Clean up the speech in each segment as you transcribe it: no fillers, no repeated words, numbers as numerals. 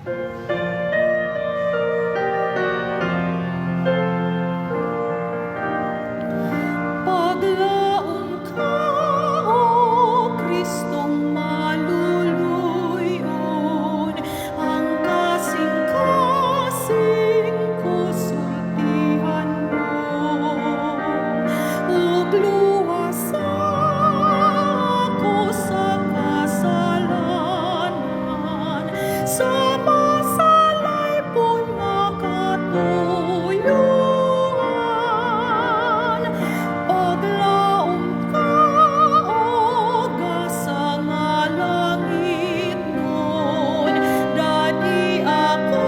Paglaom ka, O Kristong maluluyon, ang kasing-kasing ko sultihan mo. Ug luwasa ako sa kasalanan, sa masalaypon nga katuyuan. Paglaom ka, O gasa nga langitnon, dad-i ako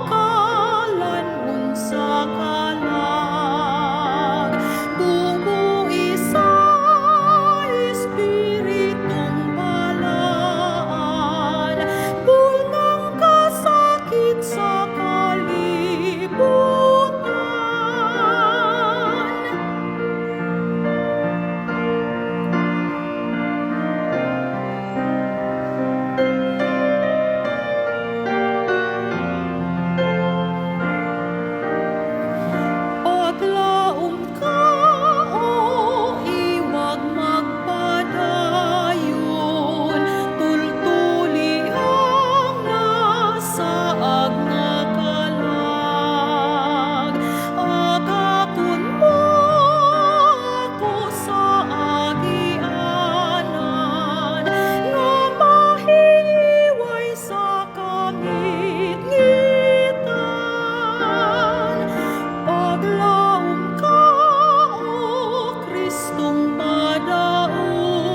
kalan-on sa kalag. Bumui sa Espiritong Balaan, bulngang kasakit sa kalibutan. Paglaom ka, O iwag magpadayon, tultuli ang nasaag nga kalag. Agakon mo ako sa agianan, nga mahiway sa kangitngitan. Paglaom ka, O Kristong madaugon,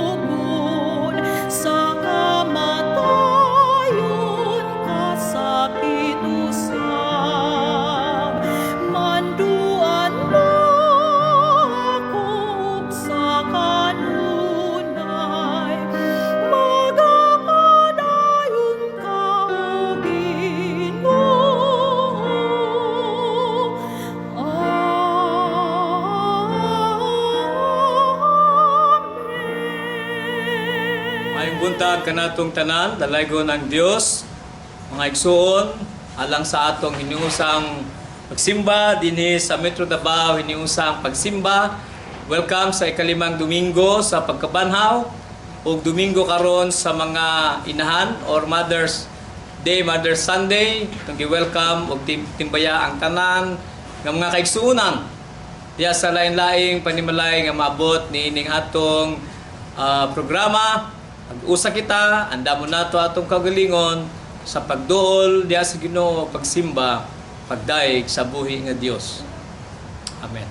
sa kamatayon kasakit usab. Manduan mo ako ug sa kanunay, magapadayon ka, O Ginoo. Amen. Maayong buntag kanatong tanan, dalaygon ang Dios, mga igsuon, alang sa atong hiniusang pagsimba dinhi sa Metro Davao, hiniusang pagsimba. Welcome sa ikalimang Domingo sa pagkabanhaw ug Domingo karon sa mga inahan or Mother's Day, Mother's Sunday. Itong gi-welcome ug timbaya ang tanan nga mga kaigsuonan diya sa lain-laing panimalay nga maabot niining atong programa. Mag-usa kita, andamon nato atong kaugalingon sa pagduol diya sa Ginoo, pagsimba, pagdaig sa buhi nga Dios. Amen.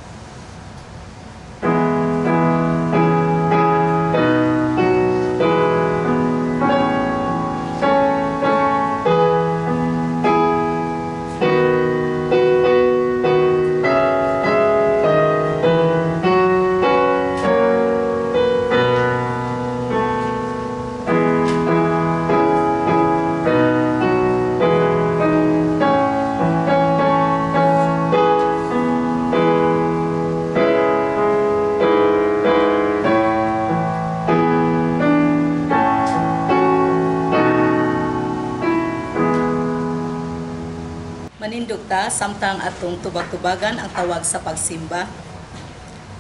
Manindog ta samtang atong tubag-tubagan ang tawag sa pagsimba.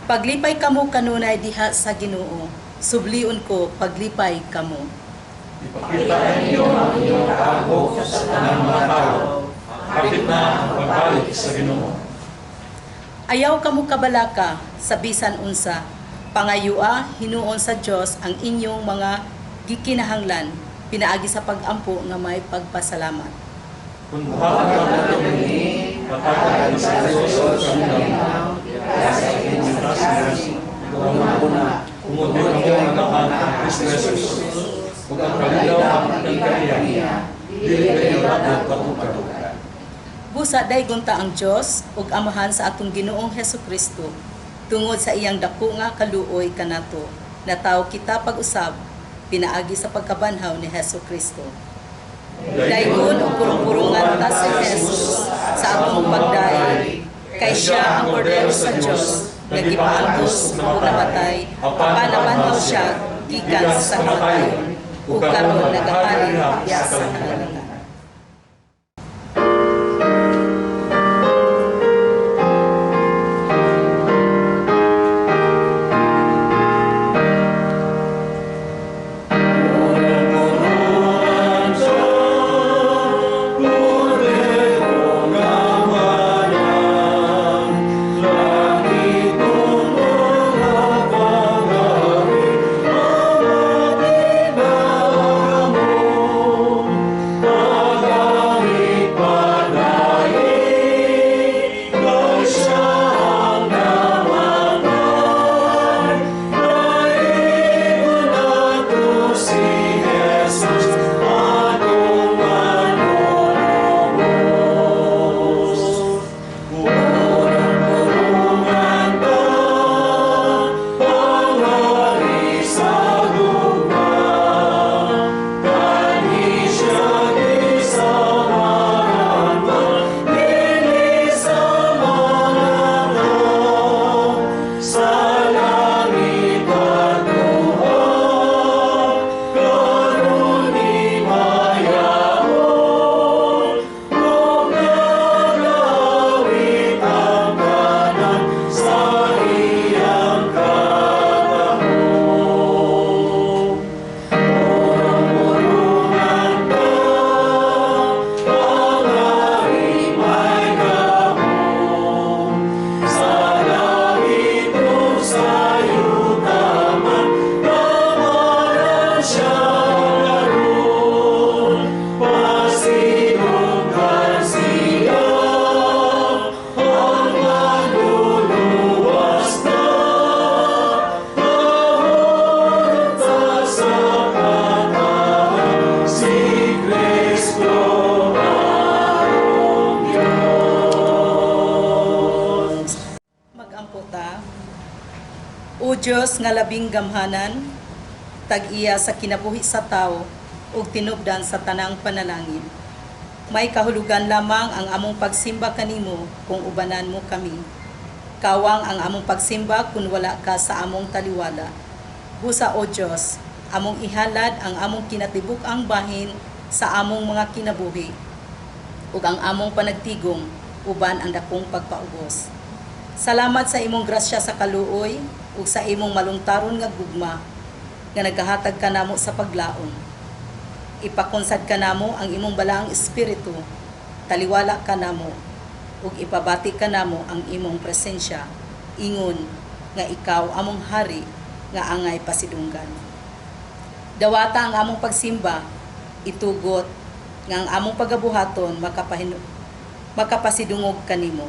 Paglipay kamo kanunay diha sa Ginoo, sublion ko paglipay kamo. Ipakita ninyo ang inyong kaagbo sa tanang mga tao. Hapit na ang pagbalik sa Ginoo. Ayaw kamo kabalaka sa bisan unsa, pangayua hinuon sa Dios ang inyong mga gikinahanglan pinaagi sa pag-ampo nga may pagpasalamat. Kung buhaton kamo niini, hatagan sa Dios og kalinaw, sa inyong taas Tungod kamo nga naa kang Kristo Jesus, ug ang kalinaw ang kaniya, dili kayo nato katukan. Busa daygon ta ang Dios ug Amahan sa atong Ginoong Hesukristo tungod sa iyang dako nga kaluoy kanato, natawo kita pag-usab pinaagi sa pagkabanhaw ni Hesukristo. Daygon ug purong-purungan ta si Jesus sa atong pagdaig, kay siya ang kordero sa Dios nga gipaantos ug namatay, apan nabanhaw siya gikan sa kamatayon ug karon nagahari diha sa kalangitan. O Dios nga labing gamhanan, tag-iya sa kinabuhi sa tao ug tinubdan sa tanang panalangin. May kahulugan lamang ang among pagsimba kanimo kung ubanan mo kami. Kawang ang among pagsimba kung wala ka sa among taliwala. Busa, O Dios, among ihalad ang among kinatibuk-ang bahin sa among mga kinabuhi ug ang among panagtigom uban ang dakong pagpaubos. Salamat sa imong grasya sa kaluoy ug sa imong malungtaron nga gugma nga nagahatag kanamo sa paglaom. Ipakonsad kanamo ang imong balaang espiritu, taliwala kanamo ug ipabati kanamo ang imong presensya, ingon nga ikaw among hari nga angay pasidunggan. Dawata ang among pagsimba, itugot nga ang among pagabuhaton makapasidungog kanimo.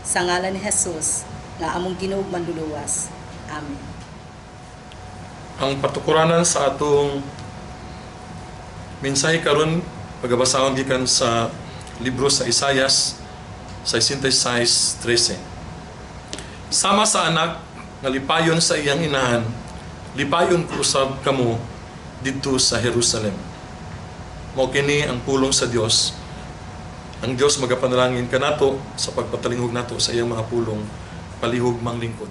Sa ngalan ni Jesus, nga among Ginoo ug Manluluwas. Amen. Ang patukuranan sa atong mensahe karon pagabasahon gikan sa libro sa Isayas 66:13. "Sama sa anak nga lipayon sa iyang inahan, lipayon ko usab kamo didto sa Jerusalem." Mao kini ang pulong sa Dios. Ang Dios magapanalangin kanato sa pagpatalinghog nato sa iyang mga pulong. Palihog manglingkod.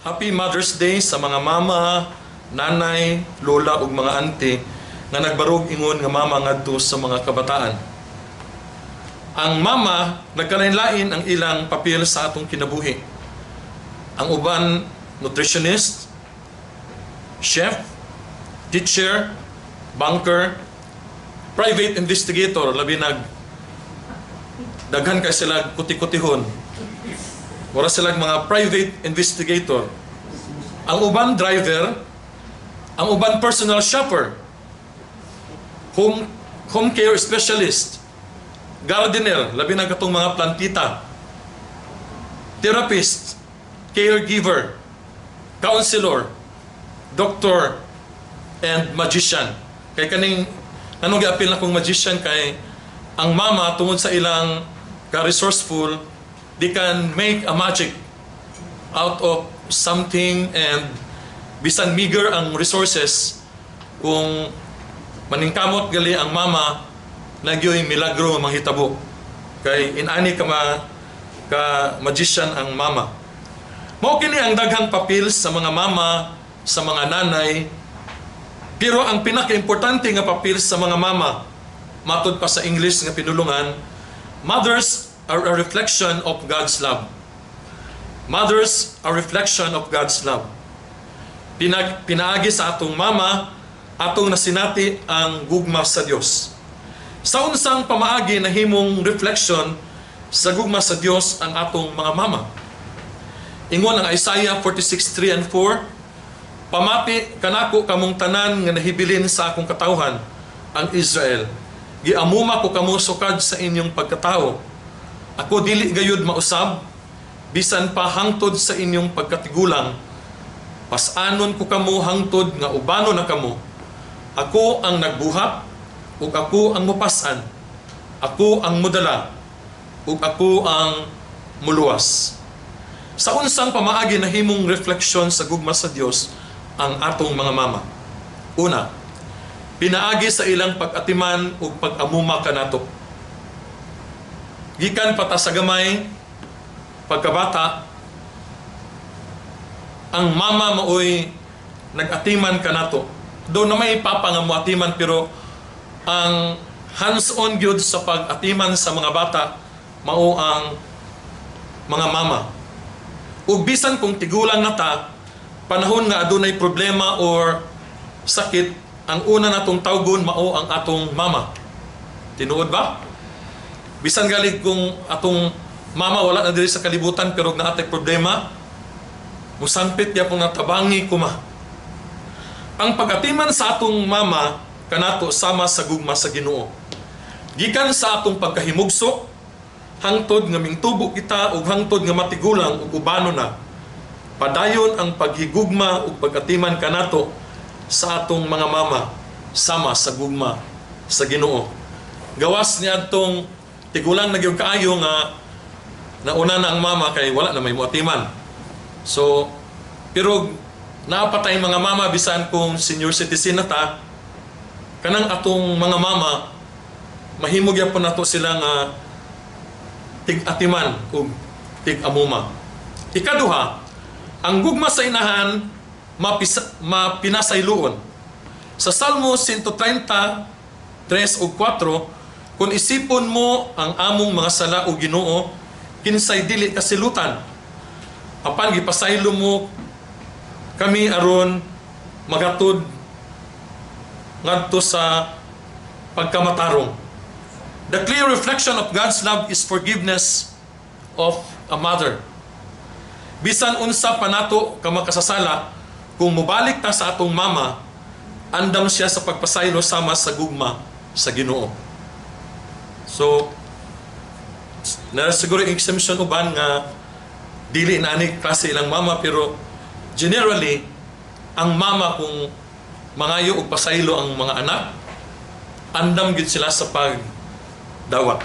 Happy Mother's Day sa mga mama, nanay, lola ug mga auntie nga nagbarog ingon nga mama ngadto sa mga kabataan. Ang mama, nagkalain-lain ang ilang papel sa atong kinabuhi. Ang uban, nutritionist, chef, teacher, banker, private investigator, labi nag daghan kay sila kuti-kutihon. Wala sila mga private investigator. Ang uban driver, ang uban personal shopper, home care specialist, gardener, labi na katong mga plantita, therapist, caregiver, counselor, doctor, and magician. Kay kaning anong giapil na kong magician kay ang mama, tungod sa ilang ka-resourceful, they can make a magic out of something, and bisan meager ang resources, kung maningkamot gali ang mama, nagyoy milagro nga manghitabo kay inani ka ma ka magician ang mama. Mao kini ang daghang papel sa mga mama, sa mga nanay, pero ang pinakaimportante nga papel sa mga mama, matud pa sa English nga pinulungan, "Mothers are a reflection of God's love." Mothers are a reflection of God's love. Pinaagi sa atong mama, atong nasinati ang gugma sa Dios. Sa unsang pamaagi nahimong reflection sa gugma sa Dios ang atong mga mama? Ingon ang Isaiah 46:3 and 4, "Pamati kanako kamong tanan nga nahibilin sa akong katawhan, ang Israel. Giamuma ko kamo sukad sa inyong pagkatao. Ako dili gayud mausab, bisan pa hangtod sa inyong pagkatigulang. Pas-anon ko kamo hangtod nga ubano na kamo. Ako ang nagbuhat, ug ako ang mupasan. Ako ang mudala, ug ako ang muluwas." Sa unsang pamaagi nahimong refleksyon sa gugma sa Dios ang atong mga mama? Una, pinaagi sa ilang pag-atiman ug pag-amuma kanato. Gikan pa ta sa gamay, pagkabata, ang mama maoy nag-atiman kanato. Do na may papa nga moatiman, pero ang hands-on gyud sa pag-atiman sa mga bata mao ang mga mama. Ug bisan kung tigulang na ta, panahon nga adunay problema or sakit, ang una natong tawgon mao ang atong mama. Tinuod ba? Bisan gali kung atong mama wala na diri sa kalibutan, pero naa tay problema, musampit gyapon nga, "Tabangi ko, Ma." Ang pag-atiman sa atong mama kanato sama sa gugma sa Ginoo. Gikan sa atong pagkahimugso hangtod nga mingtubo kita ug hangtod nga matigulang ug ubano na, padayon ang paghigugma ug pag-atiman kanato sa atong mga mama sama sa gugma sa Ginoo. Gawas niadtong tigulang na gyud kaayo nga nauna na ang mama kay wala na may muatiman. So, pero naa pa tay mga mama, bisan kung senior citizen na ta, kanang atong mga mama mahimo gyapon nato sila nga tig-atiman ug tig-amuma. Ikaduha, ang gugma sa inahan mapinasayloon. Sa Salmo 130:3 ug 4, "Kung isipon mo ang among mga sala, o Ginoo, kinsay dili kasilutan? Apan gipasaylo mo kami aron magatod ngadto sa pagkamatarong." The clear reflection of God's love is forgiveness of a mother. Bisan unsa pa nato ka makasasala, kung mobalik ta sa atong mama, andam siya sa pagpasaylo sama sa gugma sa Ginoo. So, na siguro exemption uban nga dili na ani klase ilang mama, pero generally ang mama, kung mangayo og pasaylo ang mga anak, andam gid sila sa pagdawat.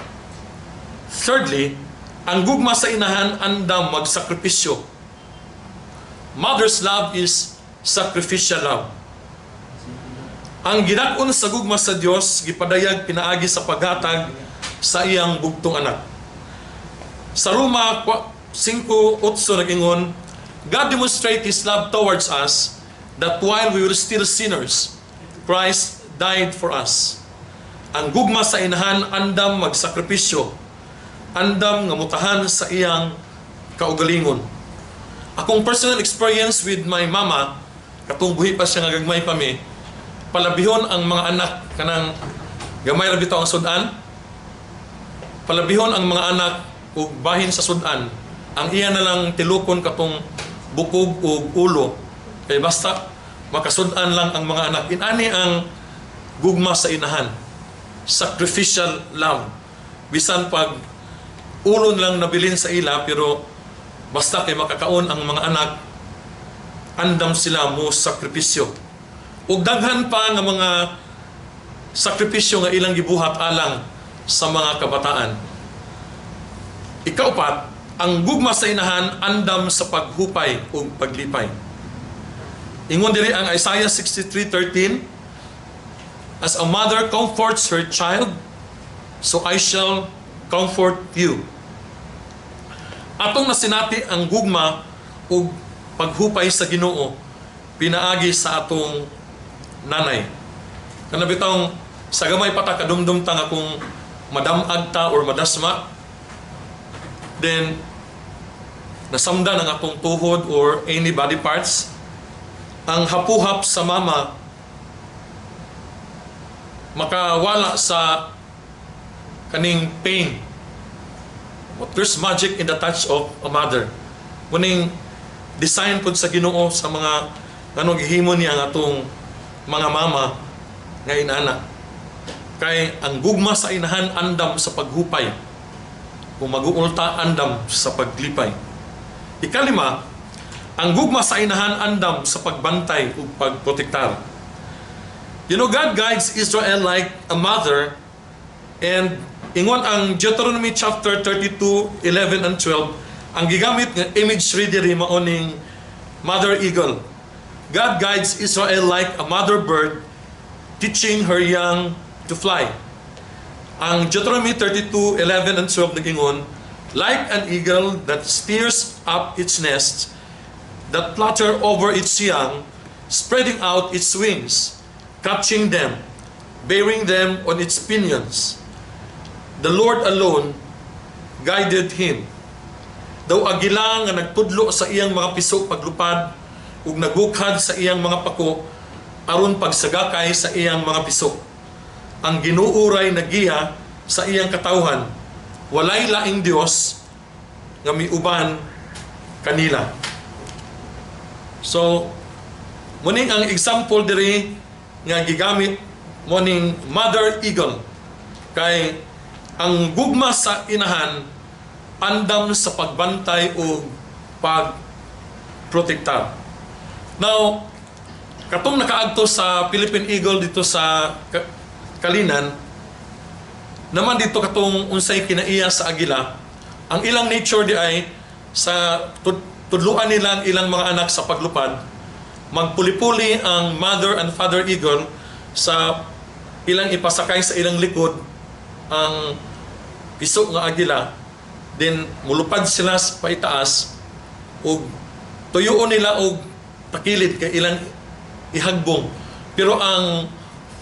Thirdly, ang gugma sa inahan andam magsakripisyo. Mother's love is sacrificial love. Ang gidak-on sa gugma sa Dios gipadayag pinaagi sa paghatag sa iyang bugtong anak. Sa Roma 5:8 nag-ingon, "God demonstrate His love towards us, that while we were still sinners, Christ died for us." Ang gugma sa inahan andam magsakripisyo, andam nga mutahan sa iyang kaugalingon. Akong personal experience with my mama, katong buhi pa siya nga gagmay pa mi, palabihon ang mga anak, kanang gamay ra bitaw ang sudan, palabihon ang mga anak ug bahin sa sudan, ang iya na lang tilukon katong bukog ug ulo. Kay basta makasud-an lang ang mga anak. Inani ang gugma sa inahan. Sacrificial love. Bisan pag ulon lang nabilin sa ila, pero basta kay makakaon ang mga anak, andam sila mo sakripisyo. Ug daghan pa nga mga sakripisyo nga ilang gibuhat alang sa mga kabataan. Ikaupat, ang gugma sa inahan andam sa paghupay ug paglipay. Ingon diri ang Isaiah 63:13, "As a mother comforts her child, so I shall comfort you." Atong nasinati ang gugma ug paghupay sa Ginoo pinaagi sa atong nanay. Kana bitawng sa gamay pa ta, kadumdum ta nga kung madamag ta or madasma, then nasamdan ang atong tuhod or any body parts, ang hapuhap sa mama makawala sa kaning pain. There's magic in the touch of a mother. Muning design pod sa Ginoo sa mga ano, gihimo niya ang atong mga mama nga inana. Kay ang gugma sa inahan andam sa paghupay. Kung maguulta, andam sa paglipay. Ikalima, ang gugma sa inahan andam sa pagbantay ug pagprotektar. God guides Israel like a mother, and ingon ang Deuteronomy chapter 32, 11 and 12, ang gigamit nga imagery diri mao ning mother eagle. God guides Israel like a mother bird teaching her young to fly. Ang Deuteronomy 32, 11 and 12 nagingon, "Like an eagle that stirs up its nest, that flutter over its young, spreading out its wings, catching them, bearing them on its pinions. The Lord alone guided him. Daw agila nga nagtudlo sa iyang mga piso paglupad ug nagukhad sa iyang mga pako aron pagsagakay sa iyang mga piso. Ang Ginoo ray nagiya sa iyang katawhan. Walay laing Dios nga miuban kanila." So, muning ang example diri nga gigamit mo ning mother eagle, kay ang gugma sa inahan andam sa pagbantay o pagprotektar. Now, katong nakaadto sa Philippine Eagle dito sa Kalinan, naman dito katong unsay kinaiya sa agila, ang ilang nature di ay sa tudluan nila ang ilang mga anak sa paglupad, magpuli-puli ang mother and father eagle sa ilang ipasakay sa ilang likod ang piso nga agila, then mulupad sila sa paitaas ug tuyuon nila og takilid kay ilang ihagbong, pero ang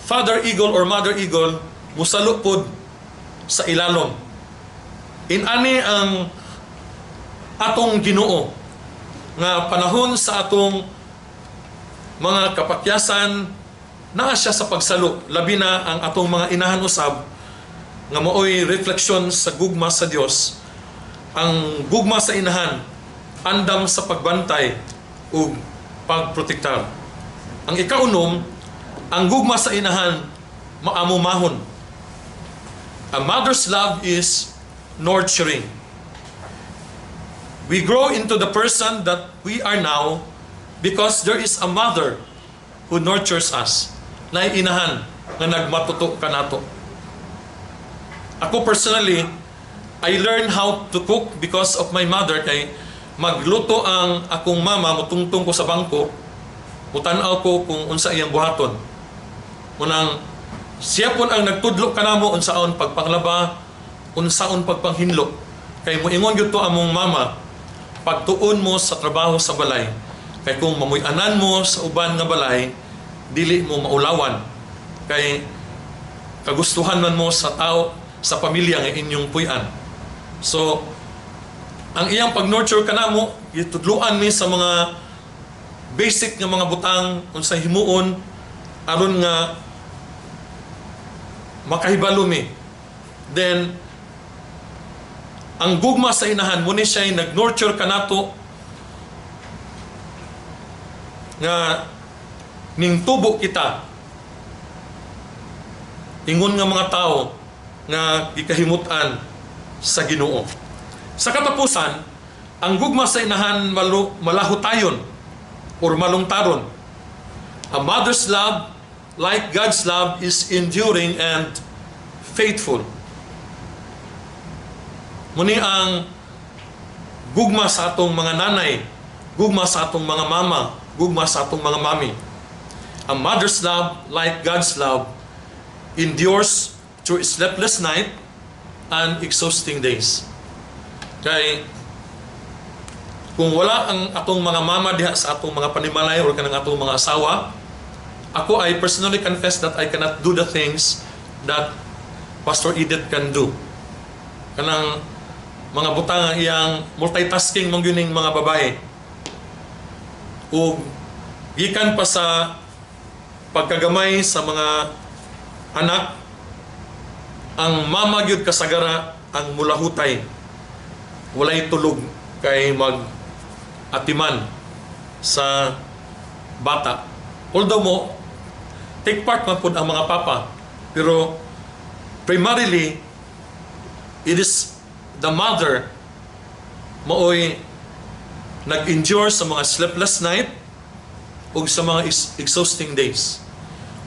father eagle or mother eagle musalo pod sa ilalom. Inani ang atong Ginoo nga panahon sa atong mga kapakyasan, naa siya sa pagsalo, labi na ang atong mga inahan usab nga maoy refleksyon sa gugma sa Dios. Ang gugma sa inahan andam sa pagbantay ug pagprotektar. Ang ikaunom, ang gugma sa inahan maamumahon. A mother's love is nurturing. We grow into the person that we are now because there is a mother who nurtures us. Naay inahan nga nagmatuto kanato. Ako personally, I learned how to cook because of my mother, kay magluto ang akong mama, mutungtong ko sa bangko, mutan-aw ko kung unsa iyang buhaton. Munang siya pun ang nagtudlo kanamo unsaon pagpanglaba, unsaon pagpanghinlo. Kay moingon gyud to among mama, "Pagtuon mo sa trabaho sa balay. Kay kung mamuy-anan mo sa uban nga balay, dili mo maulawan. Kay kagustuhan man mo sa tao, sa pamilya nga inyong puy-an." So, ang iyang pag-nurture kanamo, gitudluan mi sa mga basic nga mga butang unsa himuon aron nga makahibalo mi. Then ang gugma sa inahan mo ni siya nag-nurture kanato nga Nga ning tubo kita ingon nga mga tao nga gikahimutan sa Ginoo. Sa katapusan, ang gugma sa inahan malahutayon or malungtaron. A mother's love, like God's love, is enduring and faithful. Muni ang gugma sa atong mga nanay, gugma sa atong mga mama, gugma sa atong mga mami. A mother's love, like God's love, endures through sleepless night and exhausting days. Kay kung wala ang atong mga mama diha sa atong mga panimalay or kanang atong mga asawa, ako, I personally confess that I cannot do the things that Pastor Edith can do. Kanang mga butang ang iyang multitasking man gyud ning mga babae. Ug gikan pa sa pagkagamay sa mga anak, ang mama gyud kasagara ang mulahutay. Walay tulog kay mag atiman sa bata. Although mo take part man pud ang mga papa, pero primarily it is the mother maoy nag-endure sa mga sleepless night ug sa mga exhausting days.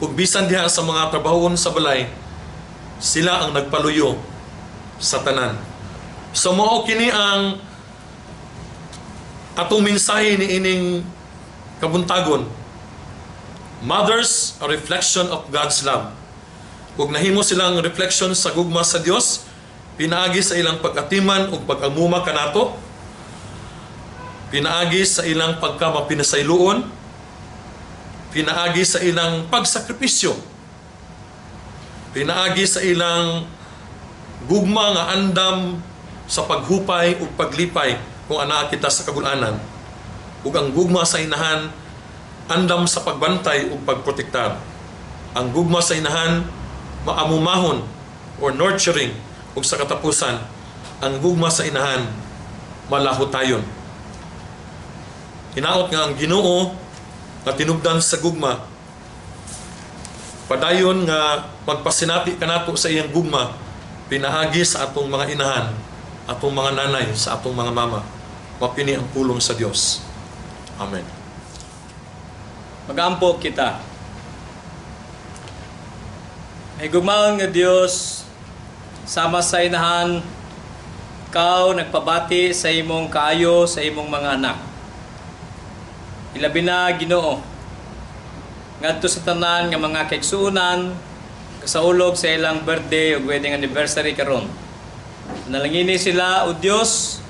Ug bisan diha sa mga trabahoon sa balay, sila ang nagpaluyo sa tanan. So mao kini ang atong mensahe ni ining kabuntagon. Mothers, a reflection of God's love. Ug nahimo silang reflection sa gugma sa Dios pinaagi sa ilang pag-atiman ug pag-amuma kanato, pinaagi sa ilang pagkamapinasayloon, pinaagi sa ilang pagsakripisyo, pinaagi sa ilang gugma nga andam sa paghupay ug paglipay kung anaa kita sa kagul-anan, ug ang gugma sa inahan andam sa pagbantay ug pagprotektar. Ang gugma sa inahan maamumahon or nurturing, ug sa katapusan, ang gugma sa inahan malahutayon. Hinaot nga ang Ginoo nga tinubdan sa gugma padayon nga magpasinati kanato sa iyang gugma pinaagi sa atong mga inahan, atong mga nanay, sa atong mga mama. Mao kini ang pulong sa Dios. Amen. Magampo kita. Mahigugmaon nga Dios, sama sa inahan, ikaw nagpabati sa imong kaayo sa imong mga anak. Ilabi na, Ginoo, ngadto sa tanan nga mga kaigsuonan kasaulog sa ilang birthday ug wedding anniversary karon. Nalangini sila, O Dios,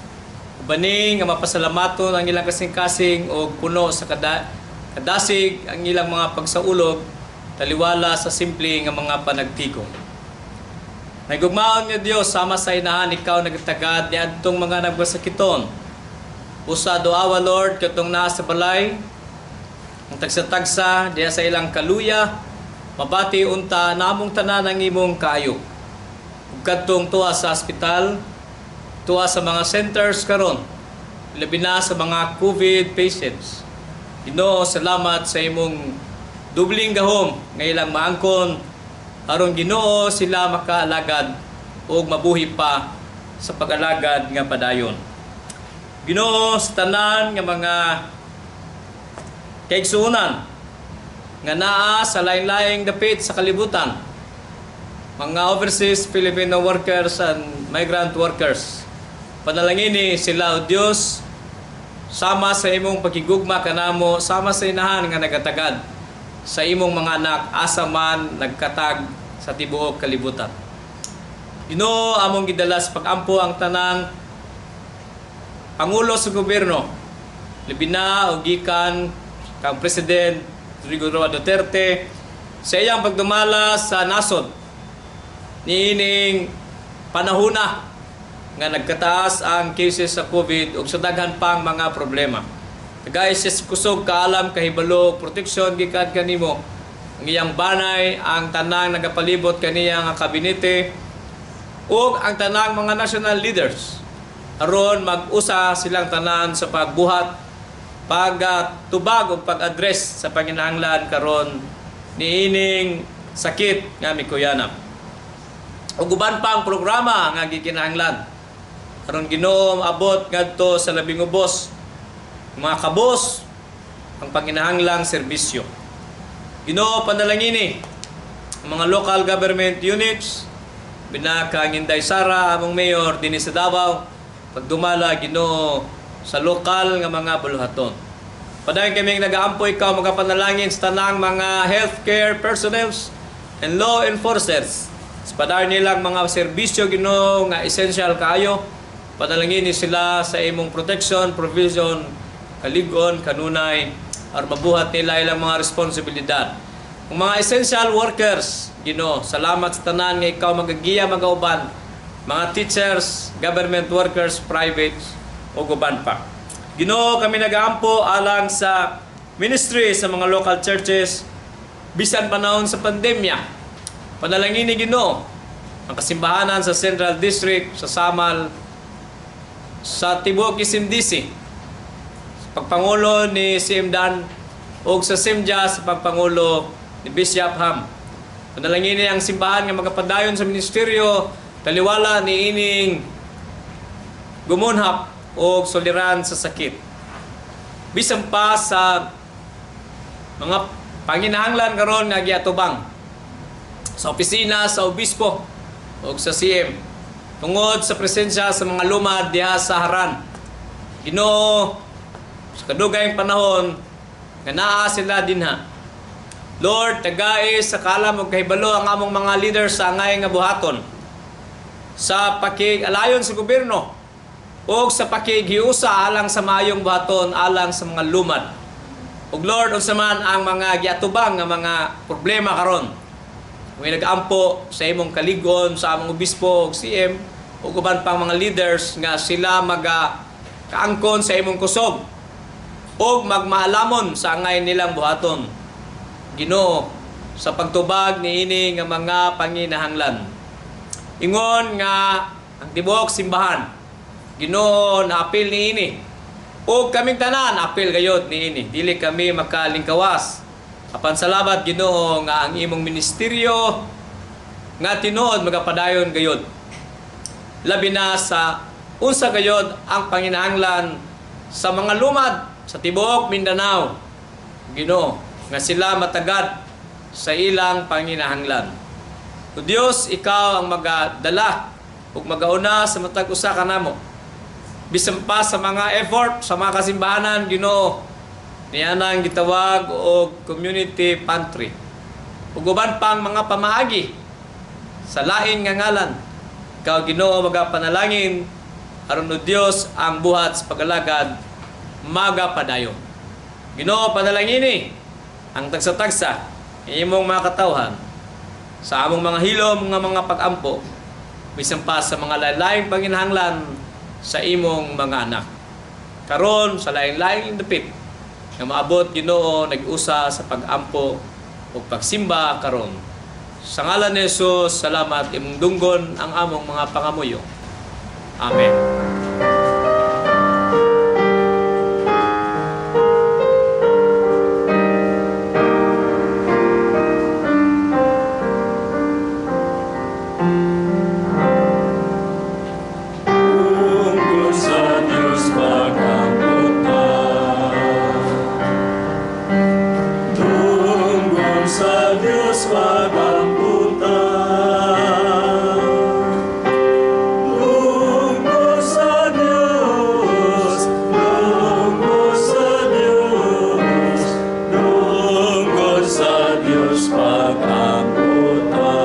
ubani nga mapasalamaton ang ilang kasing-kasing og puno sa kadasig ang ilang mga pagsaulog taliwala sa simple nga mga panagtigom. Mahigugmaon nga Dios, sama sa inahan, ikaw nagtagad niadtong mga nagmasakiton. Usa duawa, Lord, katong naa sa balay, ang tagsa-tagsa diha sa ilang kaluya, mabati unta namong tanan ang imong kaayo. Ug kadtong tuwa sa ospital, tuwa sa mga centers karon, labi na sa mga COVID patients. Ginoo, salamat sa imong dubling gahom nga ilang maangkon aron, Ginoo, sila makaalagad ug mabuhi pa sa pag-alagad nga padayon. Ginoo, sa tanan nga mga kaigsuonan nga naa sa lain-laing dapit sa kalibutan, mga overseas Filipino workers and migrant workers, panalangini sila, O Dios, sama sa imong pagkigugma kanamo, sama sa inahan nga nagatagad sa imong mga anak asa man nagkatag sa tibuok kalibutan. Ginoo, among gidala sa pag-ampo ang tanang pangulo sa gobyerno, labi na og gikan kang President Rodrigo Roa Duterte sa iyang pagdumala sa nasod niining panahuna nga nagkataas ang cases sa COVID ug sa daghan pang mga problema. Tagay siya sa kusog, kaalam, kahibalo, proteksyon gikan kanimo. Ang iyang banay, ang tanang nagapalibot kaniya nga kabinete ug ang tanang mga national leaders aron mag-usa silang tanan sa pagbuhat Pagtubag o pag-address sa panginahanglan karon niining sakit nga mikuyanap. Ug uban pa ang programa nga gikinahanglan. Aron, Ginoo, maabot ngadto sa labing ubos mga kabos ang panginahanglang serbisyo. Ginoo, panalangini ang mga local government units, binaka ang Inday Sara, among mayor dinhi sa Davao, pagdumala, Ginoo, sa lokal nga mga buluhaton. Padayon kaming nagaampo, ikaw magapanalangin sa tanang mga healthcare personnels and law enforcers. Sa padayon nilang mga serbisyo, Ginoo, nga essential kaayo, panalangin ni sila sa imong protection, provision, kaligon, kanunay, aron mabuhat nila ilang mga responsibilidad. Ang mga essential workers, Ginoo, salamat sa tanan nga ikaw magagiya, magauban, mga teachers, government workers, private, o uban pa. Ginoo, kami nagaampo alang sa ministry sa mga local churches bisan panahon sa pandemya. Panalangin ni, Ginoo, ang kasimbahanan sa Central District, sa Samal, sa tibuok SMDC, sa pagpangulo ni CM Dan ug sa SIMJA sa pagpangulo ni Bishop Ham. Panalangin ang simbahan nga magapadayon sa ministeryo taliwala ni ining gumunhap o suliran sa sakit. Bisan pa sa mga panginahanglan karon nga giatubang sa opisina sa obispo o sa CM tungod sa presensya sa mga lumad diha sa Haran. Ginoo, sa kadugayng panahon nga naa sila dinha. Lord, tagai sa kaalam ug kahibalo ang among mga leaders sa angay nga buhaton sa pakig-alayon sa gobyerno o sa pakighiusa alang sa maayong buhaton alang sa mga lumad. Ug Lord, unsa man ang mga giatubang nga mga problema karon, may nag-ampo sa imong kaligon sa among obispo ug CM ug uban pang mga leaders nga sila maga kaangkon sa imong kusog ug magmaalamon sa angay nilang buhaton. Ginoo, sa pagtubag niini nga mga panginahanglan. Ingon nga ang tibuok simbahan, Ginoo, naapil niini. Ug kaming tanan apil gayod niini. Dili kami makalingkawas. Apan salamat, Ginoo, nga ang imong ministeryo nga tinuod magapadayon gayod. Labi na sa unsa gayod ang panginahanglan sa mga lumad sa tibuok Mindanao. Ginoo, nga sila matagad sa ilang panginahanglan. O Dios, ikaw ang magadala ug magauna sa matag usa kanamo. Bisan pa sa mga effort sa mga kasimbahanan, Ginoo, niyanang gitawag og community pantry ug uban pang mga pamaagi sa lain nga ngalan. Ikaw, Ginoo, magapanalangin aron, O Dios, ang buhat sa pag-alagad magapadayon. Ginoo, panalangini ang tagsa-tagsa imong mga katawhan sa among mga hilom nga mga pag-ampo bisan pa sa mga lain-laing panginahanglan sa imong mga anak. Karon sa lain-laing dapit nga maabot, Ginoo, nag-usa sa pag-ampo ug pagsimba karon. Sa ngalan ni Jesus, salamat, imong dunggon ang among mga pangamuyo. Amen. Tungkol sa Diyos pag-ampo ta. Tungkol sa Diyos pag-ampo ta. Tungkol sa Diyos, tungkol sa Diyos, tungkol sa Diyos pag-ampo ta.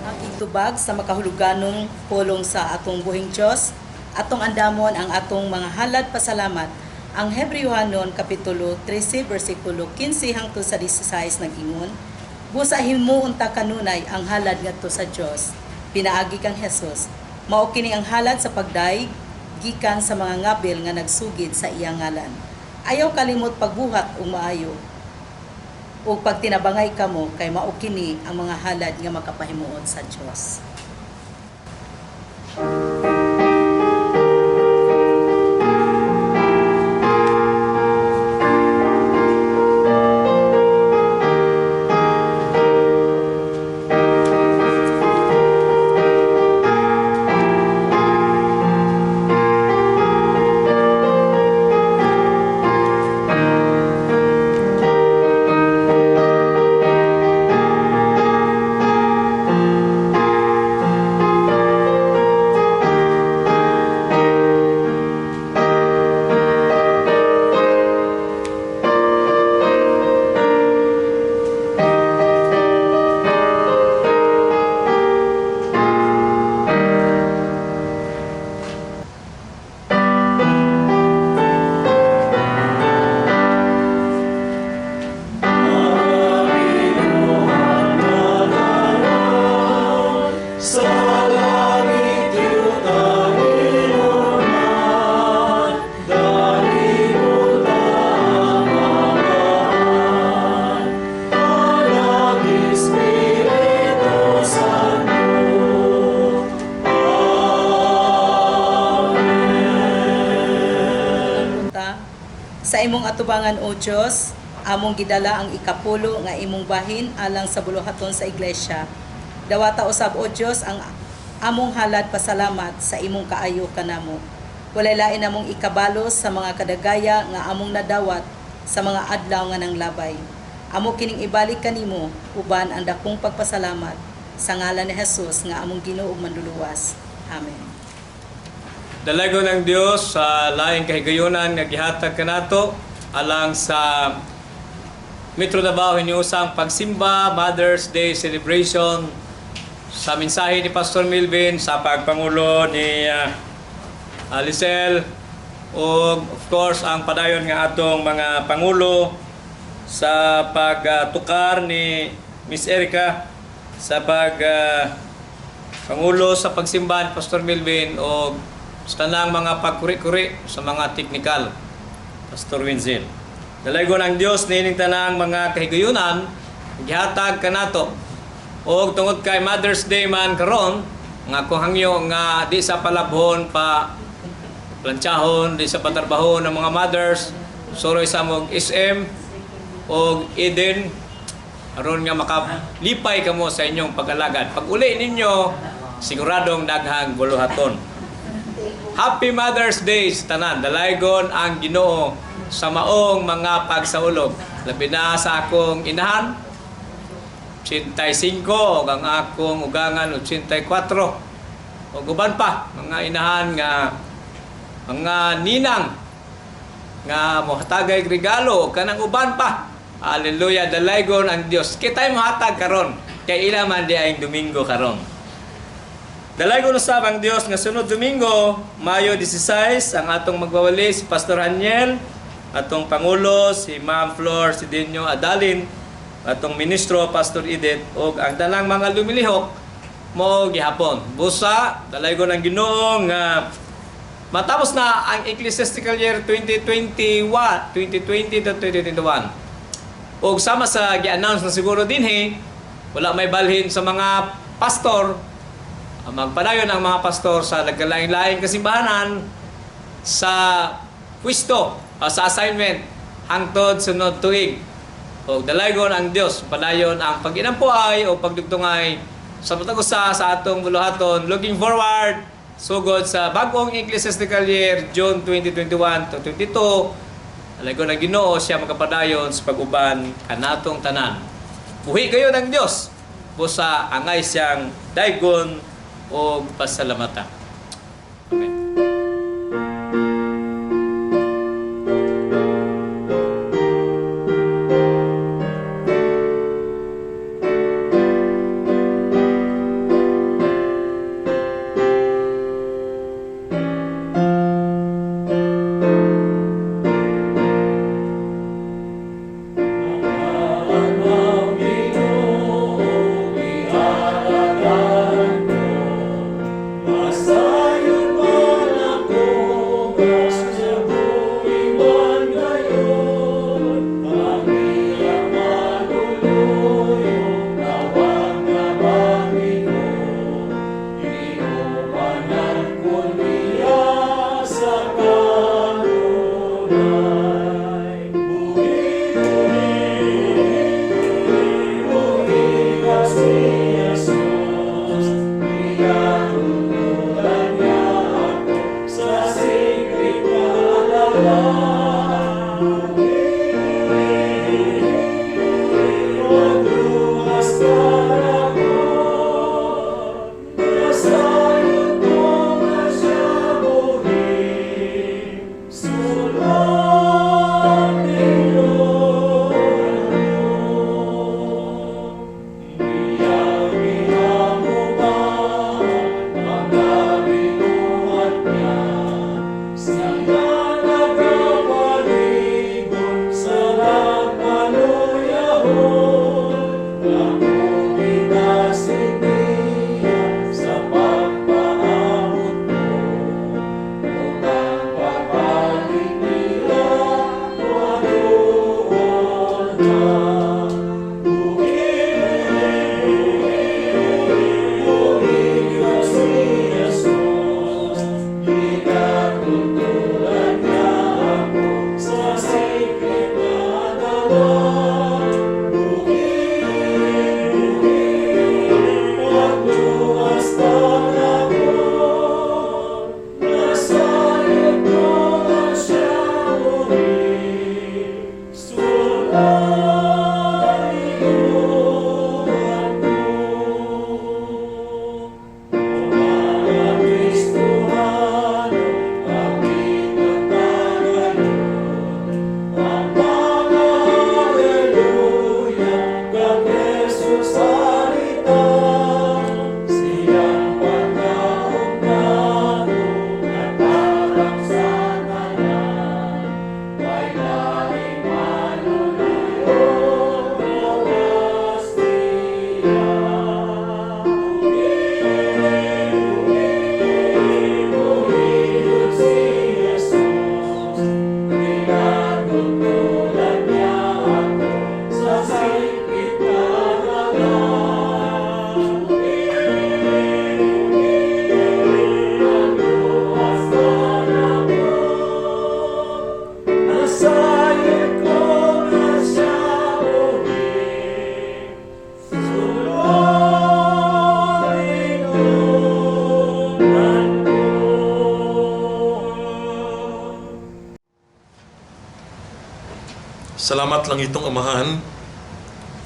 Ang igtubag sa makahuluganong pulong sa atong buhing Dios, atong andamon ang atong mga halad pasalamat. Ang Hebreohanon kapitulo 13 bersikulo 15 hangtod sa 16 nag-ingon, "Busa himuon ta kanunay ang halad ngadto sa Dios pinaagi kang Jesus. Mao kini ang halad sa pagdayeg gikan sa mga ngabil nga nagsugid sa iyang ngalan. Ayaw kalimot pagbuhat og maayo ug pagtinabangay kamo, kay mao kini ang mga halad nga makapahimuot sa Dios." atubangan, O Dios, among gidala ang ikapulo nga imong bahin alang sa buluhaton sa iglesia. Dawata usab, O Dios, ang among halad pasalamat sa imong kaayo kanamo. Walay lain among ikabalos sa mga kadagaya nga among nadawat sa mga adlaw nga nanglabay. Amo kining ibalik kanimo uban ang dakong pagpasalamat sa ngalan ni Jesus nga among Ginoo ug Manluluwas. Amen. Dalaygon ang Dios sa laing kahigayunan nga gihatag kanato alang sa Metro Davao hiniusang pagsimba, Mother's Day celebration, sa mensahe ni Pastor Melvin, sa pagpangulo ni Lisel ug of course ang padayon nga atong mga pangulo, sa pagtukar ni Miss Erica, sa pag pangulo sa pagsimba ni Pastor Melvin o sa tanang mga pagkuri-kuri sa mga teknikal, Pastor Winzel. Dalaygon ang Dios niining tanang mga kahigayunan gihatag kanato. Og tungod kay Mother's Day man karon, nga kung hangyo nga di sa palabhon pa plantsahon, di sa patarbahon ng mga mothers, suroy sa mog SM og Eden aron nga makalipay kamo sa inyong pag-alagad. Pag uli ninyo, siguradong daghang buluhaton. Happy Mother's Day sa tanan. Dalaygon ang Ginoo sa maong mga pagsaulog. Labi na sa akong inahan, 85, ug ang akong ugangan 84. Ug uban pa mga inahan nga mga ninang nga mohatagay regalo kanang uban pa. Hallelujah, dalaygon ang Dios. Kitay mohatag karon kay ila man di ay Domingo karon. Dalaygon usab ang Dios nga sunod Domingo, Mayo 16, ang atong magwawali si Pastor Haniel, atong pangulo si Ma'am Flor Sidenio Adalin, atong ministro Pastor Edith ug ang tanang mga lumilihok mo gihapon. Busa, dalaygon ang Ginoo nga matapos na ang ecclesiastical year 2021, 2020 to 2021. Og sama sa gi-announce na siguro dinhi, wala may balhin sa mga pastor. Magpadayon ang mga pastor sa nagkalaing-laing kasimbahanan sa pwesto, sa assignment hangtod sunod tuig. Og dalaygon ang Dios, padayon ang pag-inampuay o pagdugtungay sa matag usa sa atong buluhaton. Looking forward sugod sa bagong ecclesiastical year, June 2021 to 22. Dalaygon ang Ginoo, siya magapadayon sa pag-uban kanatong tanan. Buhi kayo ng Dios busa angay siyang daygon o pasalamatan. Amen. Masayon man ako, sa buhi man ngayon, ang iyang maluluyo, tawag na Panginoon. Ginumanan ko niya sa kanunay. Buhi, buhi, buhi ka si Jesus, Pinatulunan niya ako sa sikrit na alaman. Buhi, magluwas ka nako, Nasayod ko nga siya buhi, Sulod ninyo. Iya Salamat langitnong Amahan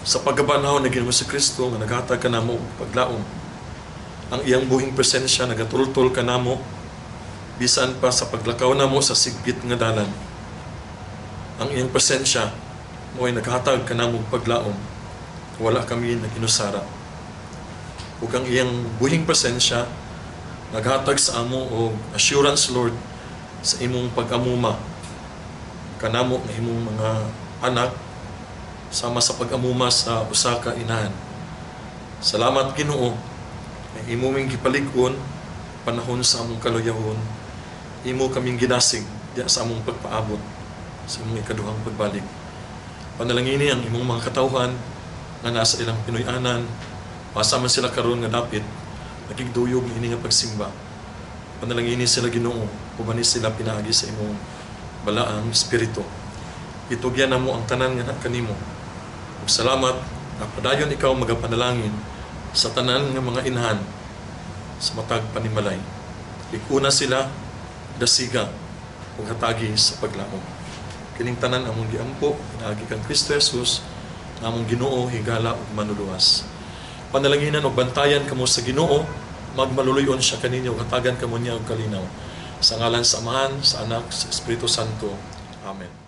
sa pagkabanhaw na Ginoo sa Kristo nga naghatag kanamo og paglaom. Ang iyang buhing presensya nagatultol kanamo bisan pa sa paglakaw namo sa sigbit nga dalan. Ang iyang presensya mo'y naghatag kanamo og paglaom. Wala kami nag-inusara. Ug ang iyang buhing presensya naghatag sa amo og assurance, Lord, sa imong pag-amuma kanamo nga imong mga anak sama sa pag-amuma sa usa ka inahan. Salamat, Ginoo, nga imo ming gipalig-on panahon sa among kaluyahon. Imo kaming ginasig diya sa among pagpaabot sa imong ikaduhang pagbalik. Panalangini ang imong mga katawhan nga nasa ilang Pinoy-anan, asa man sila karon nga dapit, nakigduyog niini nga pagsimba. Panalangini sila, Ginoo, ubani sila pinaagi sa imong balaang espiritu. Itugyan namo ang tanan nga kanimo. Ug salamat nga padayon ikaw magapanalangin sa tanan nga mga inahan sa matag panimalay. Lig-una sila, dasiga ug hatagi sa paglaom. Kining tanan among giampo pinaagi kang Kristo Jesus nga among Ginoo, higala ug manluluwas. Panalanginan ug bantayan kamo sa Ginoo, magmaluluyon siya kaninyo ug hatagan kamo niya og kalinaw. Sa ngalan sa Amahan, sa Anak, sa Espiritu Santo. Amen.